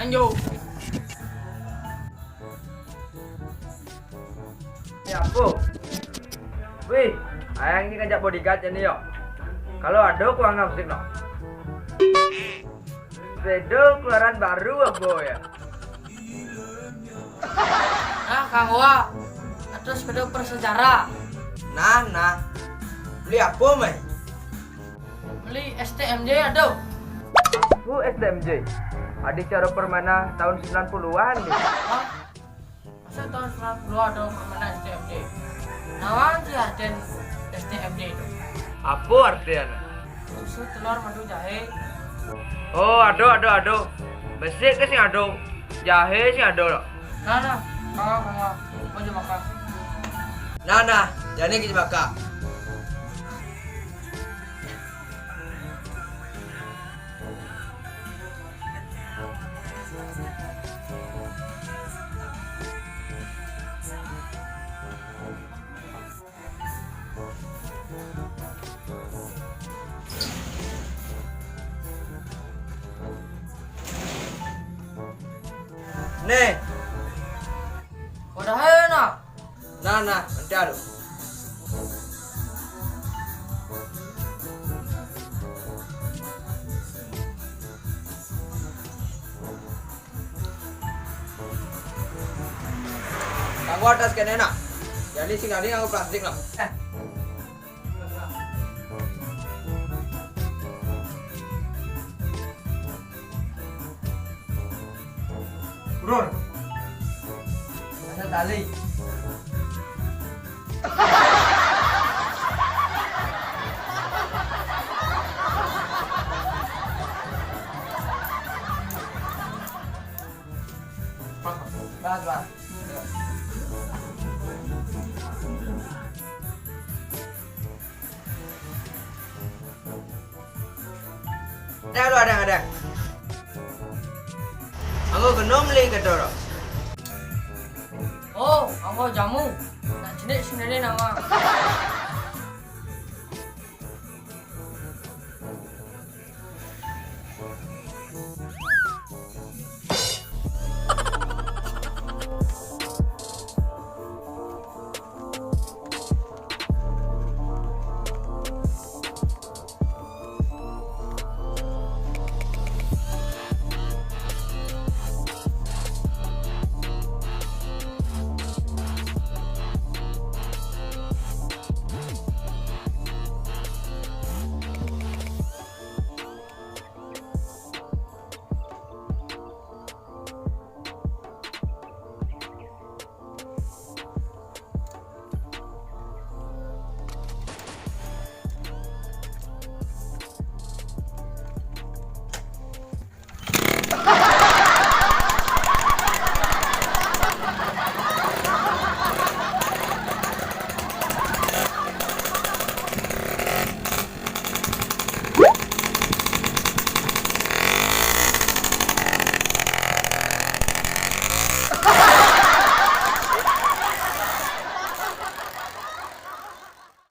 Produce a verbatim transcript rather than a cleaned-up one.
Anjo. Ya ampun. Wih, ayang ni ngajak bodyguard ni yo. Kalau ado kurang musik no. Sepeda keluaran baru apo yo? Nah, Kang Wa. Atau sepeda bersejarah. Nah, nah. Beli apo, Mai? Beli S T M J ado. Apo S T M J? Ado cara permainan tahun sembilan puluhan ni. Hah? Masa tahun sembilan puluhan ado permainan S T M J? Nawan si Aden S T M J tu? Apo artian? Susu, telur, madu, jahe. Oh, ado, ado, ado. Besik ke sing ado? Jahe sing ado lah. Nah, nah. Kawa, kawa. Mau je makan. Nah, nah. Jadi kita makan. Nih. Udah, ayo, nah. Nah, nah, nanti ado. Tangguh atas kene nak. Jadi sing ado nganggo plastik lah. Eh. Bro. Ada tali. Bah, bah. Ado, ado, ado. Aku genum li kedo. Oh, aku jamu. Nak jenik sendiri nama.